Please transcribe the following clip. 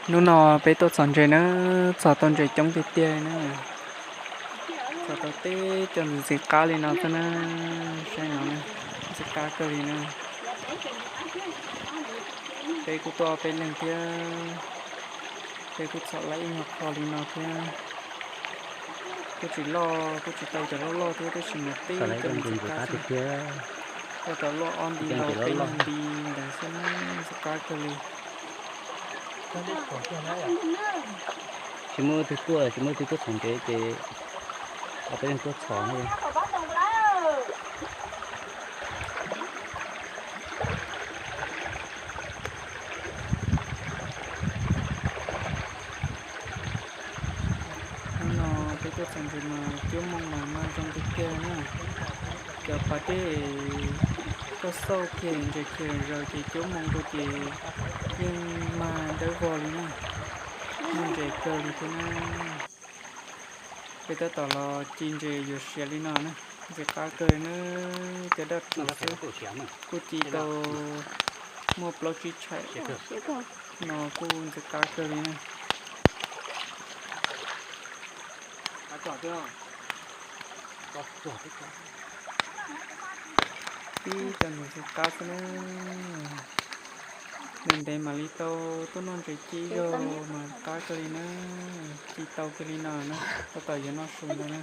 Hnub no peb tuaj txhom ntses na, txhom tau ntses coob tiag tiag na. Txhom tau teb cov ntxim ntxim qab li no xwb na, saib no na, ntxim qab kawg li na. Peb kuj tuaj peb leeg thiab, peb kuj txhom laib ib nyuag qho li no thiab. Kuj tsis loj, kuj tsis tau cov loj loj thiab, tab sis mas teb cov ntxim qab tiag tiag. Tau cov loj ob nti ntau peb nyuag nti ntawd xwb na, ntxim qab kawg li. Tsis muaj leej twg tuaj, tsis muaj leej twg tuaj txhom ntses ces peb leeg tuaj txhom na. Hnub no peb tuaj txhom ntses mas cuab moo mas mag zoo tiag tiag na. Cov pas dej koj xauj kiag ntses kiag zaws ces cuab moo rau ces yeej mag dawb vog li na. Muaj ntses kawg li thiab na. Peb tab tom los ci ntses yuav siav li no na, ntxim qab kawg na. Cov daj rhuv xwb kuj ci tau muaj plaub tsib tshaim no, kuj ntxim qab kawg li na. Tib cov ntxim qab xwb na. Ntev ntev mam li tau tuaj noj ntses ci ib zaug mas qab kawg li na. Ci tau kiag li no na, tab tom yuav noj su ntag na.